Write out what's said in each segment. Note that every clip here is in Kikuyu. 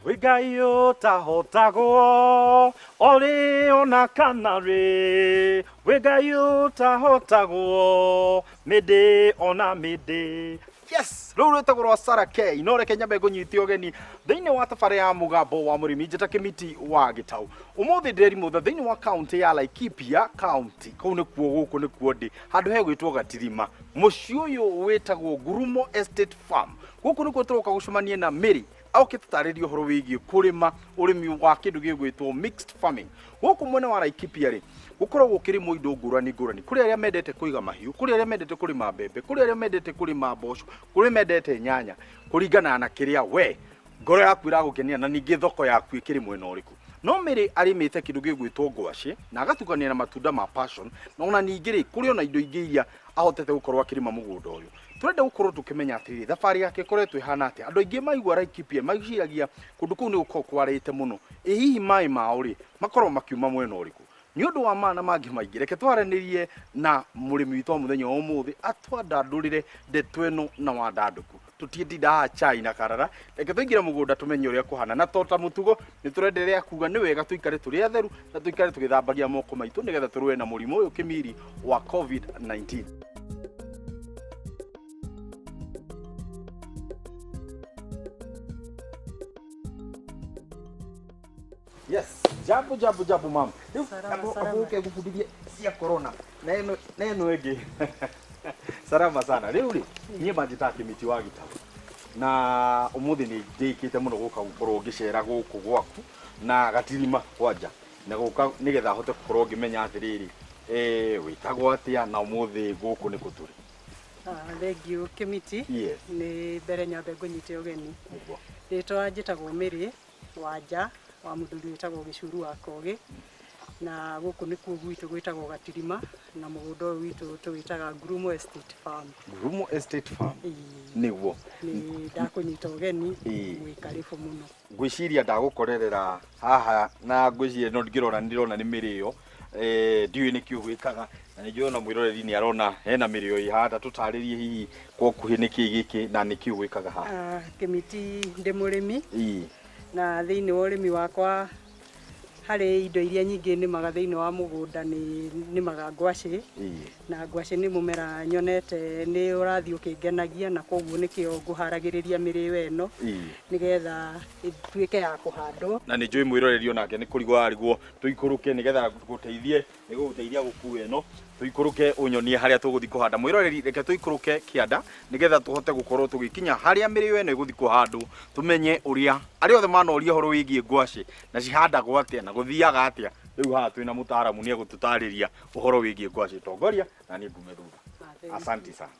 Wĩ Ngai ũtahotagwo orĩ ona kana rĩ, wĩ Ngai ũtahotagwo mĩndĩ ona mĩndĩ. Yes, rũu rwĩtagwo rwa Sarah K. No reke nyambe ngũnyite ũgeni thĩinĩ wa tabarĩra ya mũgambo wa mũrĩmi njĩta Kĩmiti wa Gĩtaũ. Ũmũthĩ ndĩrerimũtha thĩinĩ wa kaũntĩ ya Laikipia County. Kũu nĩkuo gũkũ nĩkuo ndĩ handũ hegwĩtwo Gatirima. Mũciĩ ũyũ wĩtagwo Ngurumo Estate Farm. Gũkũ nĩkuo tũroka gũcemania na Mary oke tũtarĩrie ũhoro wĩgiĩ kũrĩma ũrĩmi wa kĩndũ gĩgwĩtwo mixed farming. Gũkũ mwena wa Laikipia rĩ, gũkoragwo gũkĩrĩmwo indo ngũrani ngũrani. Kũrĩ arĩa mendete kũiga mahiũ, kũrĩ arĩa mendete kũrĩma mbembe, kũrĩ arĩa mendete kũrĩma mboco, kũrĩ mendete nyanya, kũringana na kĩrĩa we ngoro yaku ĩragũkenia na ningĩ thoko yaku ĩkĩrĩ mwena ũrĩkũ. No Mary arĩmĩte kĩndũ gĩgwĩtwo ngwacĩ na agatukania na matunda ma passion, na ona ningĩ rĩ, kũrĩ ona indo ingĩ iria ahotete gũkorwo akĩrĩma mũgũnda ũyũ. Tũrenda gũkorwo tũkĩmenya atĩrĩrĩ, thabarĩ yake ĩkoretwo ĩhana atĩa? Andũ aingĩ maigua Laikipia meciragia kũndũ kũu nĩ gũkoragwo kwarĩte mũno. Ĩ hihi maĩ mao rĩ, makoragwo makiuma mwena ũrĩkũ? Nĩ ũndũ wa maya na mangĩ maingĩ, reke twaranĩrie na mũrĩmi witũ wa mũthenya wa ũmũthĩ atwandandũrĩre ndeto ĩno na wandandũku. Tũtiĩtinda haha chai na karara, reke tũingĩre mũgũnda tũmenye ũrĩa kũhana. Na to ta mũtugo, nĩ tũrenderea kuga nĩ wega tũikare tũrĩ atheru na tũikare tũgĩthambagia moko maitũ nĩgetha tũrũe na mũrimũ ũyũ kĩmiri wa COVID-19. Yes, jambo jambo jambo mam. Rĩu Salama, abo salama. abo ũke ngũbundithie cia corona na ĩno na ĩno ĩngĩ. Salama sana. Rĩu rĩ, niĩ manjĩtaga Kĩmiti wa Gĩtaũ. Na ũmũthĩ nĩ ndĩkĩte mũno gũka gũkorwo ngĩcera gũkũ gwaku na gatirima kwanja na gũka nĩgetha hote gũkorwo ngĩmenya atĩrĩrĩ, eh, wĩtagwo atĩa na ũmũthĩ gũkũ nĩkũ tũrĩ. Ah, thengiũ Kĩmiti. Yes. Nĩ mbere nyambe ngũnyite ũgeni. Nĩguo. Rĩtwa njĩtagwo Mary Wanja wa mũthuri wĩtagwo Gĩcuru wa Kogĩ, na gũkũ nĩkuo gwitũ gwĩtagwo Gatirima, na mũgũnda ũyũ witũ tũwĩtaga Ngurumo Estate Farm. Ngurumo Estate Farm. Ĩĩ. Nĩguo. Nĩ ndakũnyita ũgeni, Ĩĩ. mwĩ karibu mũno. Ngwĩciria ndagũkorerera haha na ngwĩciria no ngĩrora ndĩrona nĩ mĩrĩo eh, ndiũĩ nĩkĩ ũgwĩkaga na nĩ njũĩ ona mwĩroreri nĩ arona hena mĩrĩo ĩ haha ta tũtarĩrie hihi kwa ũkuhĩ nĩkĩ gĩkĩ na nĩkĩ ũgwĩkaga haha. Ah, Kĩmiti ndĩ mũrĩmi Ĩĩ. na thĩinĩ wa ũrĩmi wakwa harĩ indo iria nyingĩ nĩmaga thĩinĩ wa mũgũnda nĩ nĩmaga ngwacĩ Ĩĩ. na ngwacĩ nĩ mũmera nyonete nĩ ũrathiĩ ũkĩngenagia na koguo nĩkĩo ngũharagĩrĩria mĩrĩo ĩno Ĩĩ. nĩgetha ĩtuĩke ya kũhandwo. Na nĩ njũĩ mwĩroreri onake nĩ kũrigwo ararigwo tũikũrũke nĩgetha gũteithie nĩ gũgũteithia gũkua ĩno tũikũrũke ũnyonie harĩa tũgũthiĩ kũhanda. Mwĩroreri reke tũikũrũke kĩanda nĩgetha tũhote gũkorwo tũgĩkinya harĩa mĩrĩo ĩno ĩgũthiĩ kũhandwo tũmenye ũrĩa arĩa othe manoria ũhoro wĩgiĩ ngwacĩ na cihandagwo atĩa na gũthiaga atĩa. Rĩu haha twĩna mũtaaramu nĩ egũtũtarĩria ũhoro wĩgiĩ ngwacĩ. Tongoria na niĩ ngume thutha. Asante sana.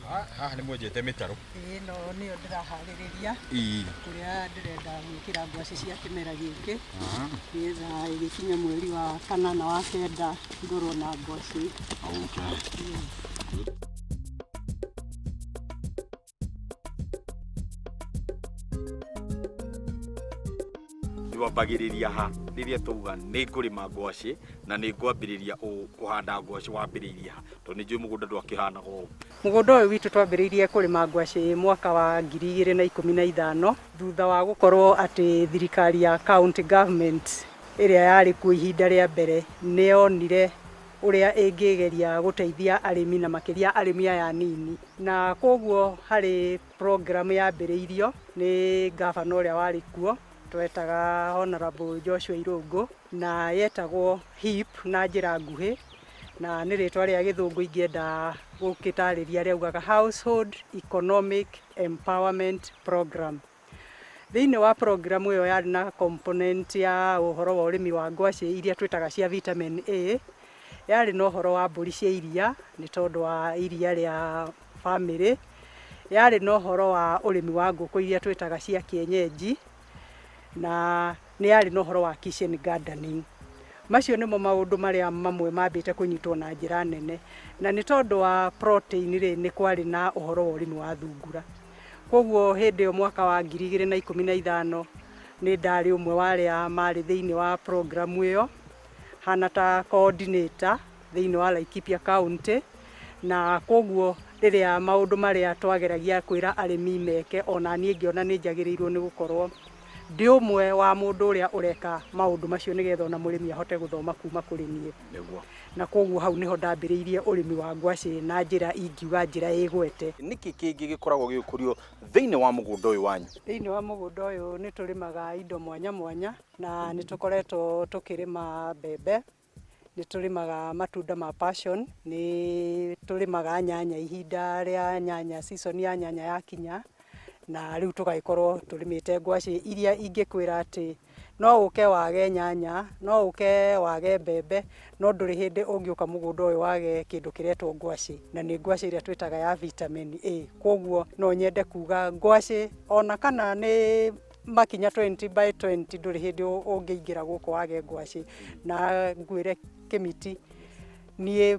Haha nĩ mwenjete mĩtaro. Ĩno nĩyo ndĩraharĩrĩria Ĩĩ. kũrĩa ndĩrenda gwĩkĩra ngwacĩ cia kĩmera gĩkĩ nĩgetha ĩgĩkinya mweri wa kana na wa kenda ngorwo na ngwacĩ. Okay. Wambagĩrĩria ha rĩrĩa twauga nĩ ngũrĩma ngwacĩ na nĩ ngwambĩrĩria kũhanda ngwacĩ wambĩrĩirie ha tondũ nĩ njũĩ mũgũnda ndwakĩhanaga ũũ. Mũgũnda ũyũ witũ twambĩrĩirie kũrĩma ngwacĩ mwaka wa 2015 thutha wa gũkorwo atĩ thirikari ya county government ĩrĩa yarĩ kuo ihinda rĩa mbere nĩ yonire ũrĩa ĩngĩgeria gũteithia arĩmi na makĩria arĩmi aya anini. Na koguo harĩ program yambĩrĩirio nĩ ngabana ũrĩa warĩ kuo twetaga Honorable Joshua Irũngũ na yetagwo HEEP na njĩra nguhĩ na nĩ rĩtwa rĩa gĩthũngũ ingĩenda gũgĩtarĩria rĩaugaga Household Economic Empowerment Program. Thĩinĩ wa program ĩyo yarĩ na component ya ũhoro wa ũrĩmi wa ngwacĩ iria twĩtaga cia vitamin A, yarĩ na ũhoro wa mbũri cia iria nĩ tondũ wa iria rĩa bamĩrĩ, yarĩ na ũhoro wa ũrĩmi wa ngũkũ iria twĩtaga cia kienyeji, na nĩ yarĩ na ũhoro wa kitchen gardening. Macio nĩmo maũndũ marĩa mamwe mambĩte kũnyitwo na njĩra nene. Na nĩ tondũ wa protein rĩ, nĩ kwarĩ na ũhoro wa ũrĩmi wa thungura. Koguo hĩndĩ ĩyo mwaka wa 2015 nĩ ndarĩ ũmwe wa arĩa marĩ thĩinĩ wa program ĩyo, hana ta coordinator thĩinĩ wa Laikipia County, na koguo Rĩrĩa maũndũ marĩa twageragia kwĩra arĩmi meke, ona niĩ ngĩona nĩ njagĩrĩirwo nĩ gũkorwo ndĩ ũmwe wa mũndũ ũrĩa ũreka maũndũ macio, nĩgetha ona mũrĩmi ahote gũthoma kuma kũrĩ niĩ. Na koguo hau nĩho ndambĩrĩirie ũrĩmi wa ngwacĩ na njĩra ingiuga njĩra ĩgwete. Nĩkĩ kĩngĩ gĩkoragwo gĩgĩkũrio thĩinĩ wa mũgũnda ũyũ wanyu? Thĩinĩ wa mũgũnda ũyũ nĩ tũrĩmaga indo mwanya mwanya, na nĩ tũkoretwo tũkĩrĩma mbembe, nĩ tũrĩmaga matunda ma passion, nĩ tũrĩmaga nyanya ihinda rĩa nyanya, season ya nyanya yakinya, na rĩu tũgagĩkorwo tũrĩmĩte ngwacĩ iria ingĩkwĩra atĩ no ũke wage nyanya, no ũke wage mbembe, no ndũrĩ hĩndĩ ũngĩũka mũgũnda ũyũ wage kĩndũ kĩretwo ngwacĩ, na nĩ ngwacĩ ĩrĩa twĩtaga ya vitamin A. Koguo no nyende kuga ngwacĩ ona kana nĩ makinya 20 by 20, ndũrĩ hĩndĩ ũngĩingĩra gũkũ wage ngwacĩ. Na ngwĩre Kĩmiti, niĩ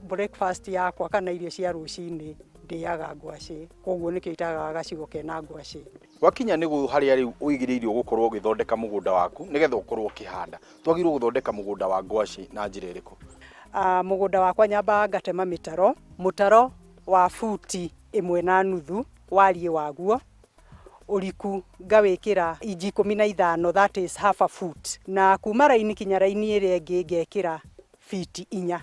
breakfast yakwa kana irio cia rũcinĩ ndĩaga ngwacĩ, koguo nĩkĩo itagaga gacigo kena ngwacĩ. Gwakinya nĩ harĩa rĩu ũigĩrĩirio gũkorwo ũgĩthondeka mũgũnda waku nĩgetha ũkorwo ũkĩhanda, twagĩrĩirwo gũthondeka mũgũnda wa ngwacĩ na njĩra ĩrĩkũ? Mũgũnda wakwa nyambaga ngatema mĩtaro, mũtaro wa buti 1.5 wariĩ waguo, ũriku ngawĩkĩra inji 15, that is half a foot, na kuma raini kinya raini ĩrĩa ĩngĩ ngekĩra fiti 4.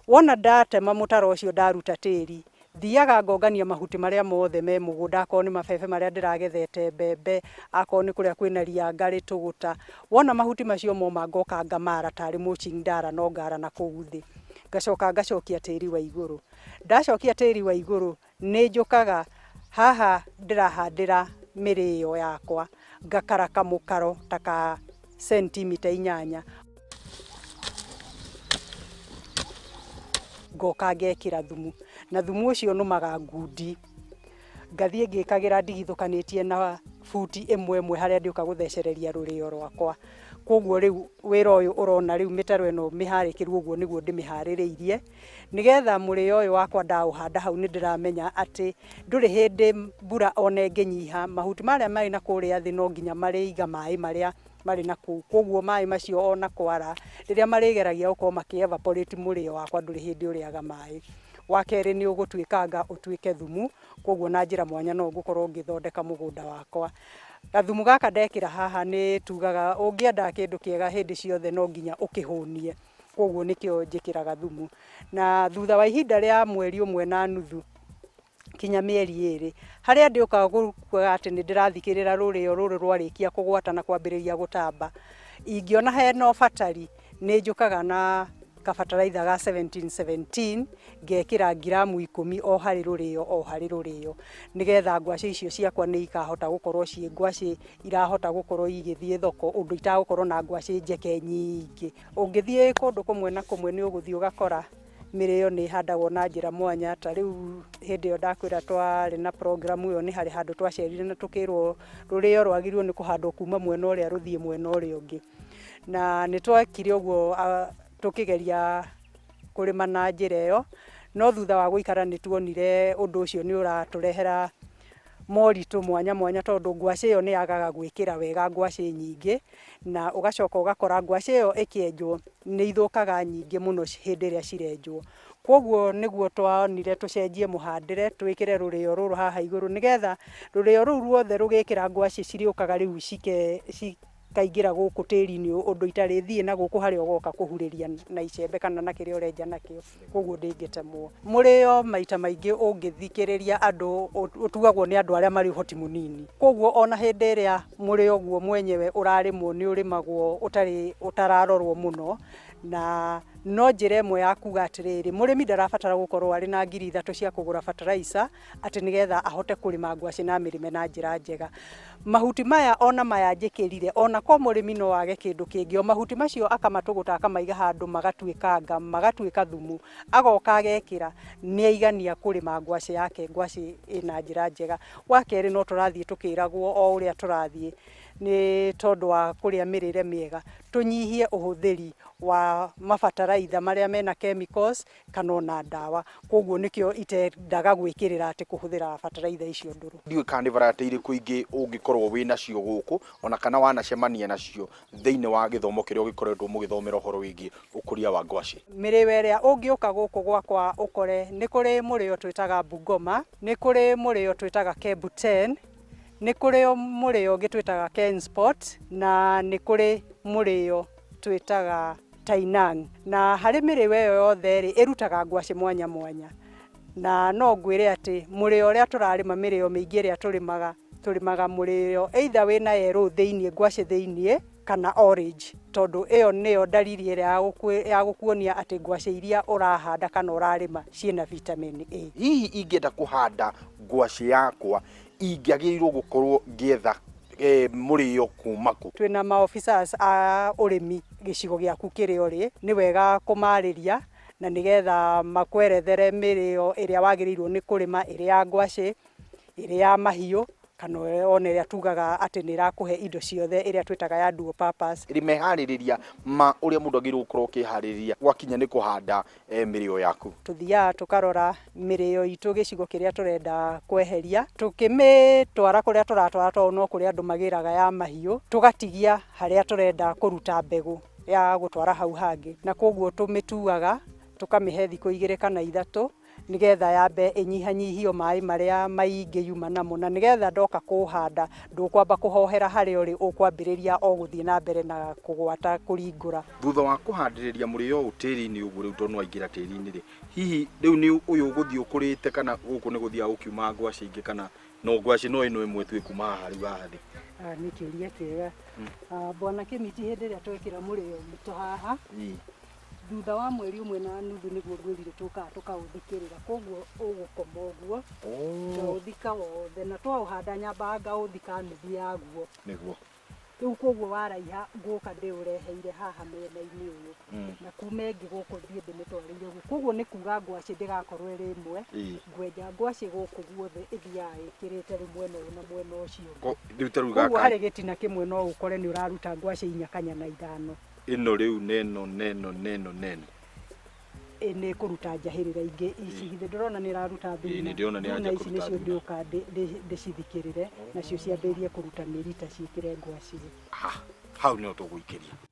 Wona ndatema mũtaro ũcio, ndaruta tĩri, thiaga ngongania mahuti marĩa mothe me mũgũnda, akorwo nĩ mabebe marĩa ndĩragethete mbembe, akorwo nĩ kũrĩa kwĩna ria ngarĩtũgũta. Wona mahuti macio moma, ngoka ngamara tarĩ mulching ndara, no ngara na kũu thĩ, ngacoka ngacokia tĩri wa igũrũ. Ndacokia tĩri wa igũrũ, nĩ njũkaga haha ndĩrahandĩra mĩrĩo yakwa, ngakara kamũkaro ta ka sentimita 8, ngoka ngekĩra thumu, na thumu ũcio nũmaga ngundi, ngathiĩ ngĩkagĩra ndigithũkanĩtie na buti ĩmwe ĩmwe harĩa ndĩũka gũthecereria rũrĩo rwakwa. Koguo rĩu wĩra ũyũ ũrona rĩu mĩtaro ĩno mĩharĩkĩru ũguo nĩguo ndĩmĩharĩrĩirie, nĩgetha mũrĩo ũyũ wakwa ndaũhanda hau, nĩ ndĩramenya atĩ ndũrĩ hĩndĩ mbura ona ĩngĩnyiha, mahuti marĩa marĩ na kũrĩa thĩ no nginya marĩiga maĩ marĩa marĩ na kũu. Koguo maĩ macio ona kwara, rĩrĩa marĩgeragia gũkorwo makĩ evaporate, mũrĩo wakwa ndũrĩ hĩndĩ ũrĩaga maĩ. Wa kerĩ, nĩ ũgũtuĩkanga ũtuĩke thumu, koguo na njĩra mwanya no ngũkorwo ngĩthondeka mũgũnda wakwa. Gathumu gaka ndekĩra haha, nĩ tugaga ũngĩenda kĩndũ kĩega hĩndĩ ciothe no nginya ũkĩhũnie, koguo nĩkĩo njĩkĩraga thumu. Na thutha wa ihinda rĩa mweri 1.5 kinya mĩeri 2, harĩa ndĩũkaga gũkuaga atĩ nĩ ndĩrathikĩrĩra rũrĩo rũrũ rwarĩkia kũgwata na kwambĩrĩria gũtamba, ingĩona hena ũbatari, nĩ njũkaga na kabataraitha ga 1717, ngekĩra ngiramu 10 o harĩ rũrĩo o harĩ rũrĩo, nĩgetha ngwacĩ icio ciakwa nĩ ikahota gũkorwo ciĩ ngwacĩ irahota gũkorwo igĩthiĩ thoko, ũndũ itagũkorwo na ngwacĩ njeke nyingĩ. Ũngĩthiĩ kũndũ kũmwe na kũmwe, nĩ ũgũthiĩ ũgakora mĩrĩo nĩ ĩhandagwo na njĩra mwanya. Ta rĩu hĩndĩ ĩyo ndakwĩra twarĩ na program ĩyo, nĩ harĩ handũ twacerire na tũkĩrwo rũrĩo rwagĩrĩirwo nĩ kũhandwo kuma mwena ũrĩa rũthiĩ mwena ũrĩa ũngĩ, na nĩ twekire ũguo tũkĩgeria kũrĩma na njĩra ĩyo, no thutha wa gũikara nĩ tuonire ũndũ ũcio nĩ ũratũrehera moritũ mwanya mwanya, tondũ ngwacĩ ĩyo nĩ yagaga gwĩkĩra wega ngwacĩ nyingĩ, na ũgacoka ũgakora ngwacĩ ĩyo ĩkĩenjwo nĩ ithũkaga nyingĩ mũno hĩndĩ ĩrĩa cirenjwo. Koguo nĩguo twonire tũcenjie mũhandĩre, twĩkĩre rũrĩo rũrũ haha igũrũ, nĩgetha rũrĩo rũu ruothe rũgĩkĩra ngwacĩ cirĩũkaga rĩu cikaingĩra gũkũ tĩri-inĩ, ũndũ itarĩthiĩ na gũkũ harĩa ũgoka kũhurĩria na icembe kana na kĩrĩa ũrenja nakĩo, koguo ndĩngĩtemwo. Mũrĩo maita maingĩ ũngĩthikĩrĩria andũ ũtuagwo nĩ andũ arĩa marĩ ũhoti mũnini, koguo ona hĩndĩ ĩrĩa mũrĩo guo mwenyewe ũrarĩmwo, nĩ ũrĩmagwo ũtarĩ ũtararorwo mũno. Na no njĩra ĩmwe ya kuga atĩrĩrĩ, mũrĩmi ndarabatara gũkorwo arĩ na 3,000 cia kũgũra fertilizer atĩ nĩgetha ahote kũrĩma ngwacĩ na mĩrĩme na njĩra njega. Mahuti maya ona maya njĩkĩrire, ona ko mũrĩmi no age kĩndũ kĩngĩ, o mahuti macio akamatũgũta, akamaiga handũ magatuĩkanga, magatuĩka thumu, agoka agekĩra, nĩ aigania kũrĩma ngwacĩ yake, ngwacĩ ĩna njĩra njega. Wa kerĩ, no tũrathiĩ tũkĩragwo o ũrĩa tũrathiĩ. Nĩ tondũ wa kũrĩa mĩrĩre mĩega, tũnyihie ũhũthĩri wa mabataraitha marĩa mena chemicals kana ona ndawa. Koguo nĩkĩo itendaga gwĩkĩrĩra atĩ kũhũthĩra bataraitha icio ndũrũ. Ndiũĩ kana nĩ variety irĩkũ ingĩ ũngĩkorwo wĩ nacio gũkũ ona kana wanacemania nacio thĩinĩ wa gĩthomo kĩrĩa ũgĩkoretwo mũgĩthomera ũhoro wĩgiĩ ũkũria wa ngwacĩ. Mĩrĩo ĩrĩa ũngĩũka gũkũ gwakwa ũkore, nĩ kũrĩ mũrĩo twĩtaga Bungoma, nĩ kũrĩ mũrĩo twĩtaga Kebu 10, nĩ kũrĩ mũrĩo ũngĩ twĩtaga Kensport, na nĩ kũrĩ mũrĩo twĩtaga Tainang. Na harĩ mĩrĩo ĩyo yothe rĩ, ĩrutaga ngwacĩ mwanya mwanya. Na no ngwĩre atĩ mũrĩo ũrĩa tũrarĩma, mĩrĩo mĩingĩ ĩrĩa tũrĩmaga, tũrĩmaga mũrĩo either wĩna yellow thĩiniĩ, ngwacĩ thĩiniĩ, kana orange, tondũ ĩyo nĩyo ndariri ĩrĩa ya gũkuonia atĩ ngwacĩ iria ũrahanda kana ũrarĩma ciĩna vitamin A. Hihi ingĩenda kũhanda ngwacĩ yakwa ingĩagĩrĩirwo gũkorwo ngĩetha mũrĩo kuma kũ? Twĩna ma officers a ũrĩmi gĩcigo gĩaku kĩrĩa ũrĩ, nĩ wega kũmarĩria na nĩgetha makwerethere mĩrĩo ĩrĩa wagĩrĩirwo nĩ kũrĩma, ĩrĩ ya ngwacĩ, ĩrĩ ya mahiũ, kana ona ĩrĩa tugaga atĩ nĩ ĩrakũhe indo ciothe, ĩrĩa twĩtaga ya dual purpose. Ĩrĩ meharĩrĩria ma ũrĩa mũndũ agĩrĩirwo gũkorwo ũkĩharĩrĩria gwakinya nĩ kũhanda mĩrĩo yaku. Tũthiaga tũkarora mĩrĩo itũ gĩcigo kĩrĩa tũrenda kweheria, tũkĩmĩtwara kũrĩa tũratwara, tondũ no kũrĩ andũ magĩraga ya mahiũ, tũgatigia harĩa tũrenda kũruta mbegũ ya gũtwara hau hangĩ. Na koguo tũmĩtuaga tũkamĩhe thikũ 2 kana 3 nĩgetha yambe ĩnyihanyihio maĩ marĩa maingĩ yuma namo, na nĩgetha ndoka kũhanda ndũkwamba kũhohera harĩa ũrĩ, ũkwambĩrĩria o gũthiĩ na mbere na kũgwata kũringũra. Thutha wa kũhandĩrĩria mũrĩo ũyũ tĩri-inĩ ũguo rĩu, tondũ nĩwaingĩra tĩri-inĩ rĩ, hihi rĩu nĩ ũyũ ũgũthiĩ ũkũrĩte kana gũkũ nĩ gũthiaga gũkiuma ngwacĩ ingĩ, kana no ngwacĩ no ĩno ĩmwe tu ĩkuma haha rĩu haha thĩ? Nĩ kĩũria kĩega. Bwana Kĩmiti, hĩndĩ ĩrĩa twekĩra mũrĩo witũ haha, thutha wa mweri 1.5 nĩguo ngwĩrire tũkaga tũkaũthikĩrĩra, koguo ũgũkoma ũguo, ngaũthika wothe, na twaũhanda nyambaga ngaũthika nuthu yaguo. Nĩguo. Rĩu koguo waraiha ngũka ndĩũreheire haha mĩena-inĩ ũyũ, na kuma ĩngĩ gũkũ thiĩ ndĩmĩtwarĩire ũguo. Koguo nĩ kuga ngwacĩ ndĩgakorwo ĩrĩ ĩmwe, ngwenja ngwacĩ gũkũ guothe ĩthiaga ĩkĩrĩte rĩu mwena ũyũ na mwena ũcio ũngĩ. Rĩu ta rĩu Koguo gaka harĩ gĩtina kĩmwe no ũkore nĩ ũraruta ngwacĩ 4 kana 5. Ĩno rĩu neno neno neno neno. Ĩ nĩ kũruta njahĩrĩra ingĩ ici, githĩ ndũrona nĩ ĩraruta thuna? Ĩ, nĩ ndĩrona nĩ Thuna yanjia ici kũruta nĩcio thuna. ndĩũka ndĩcithikĩrĩre, nacio ciambĩrĩrie kũruta mĩrita ciĩkĩre ngwacĩ. Hau nĩho tũgũikĩria.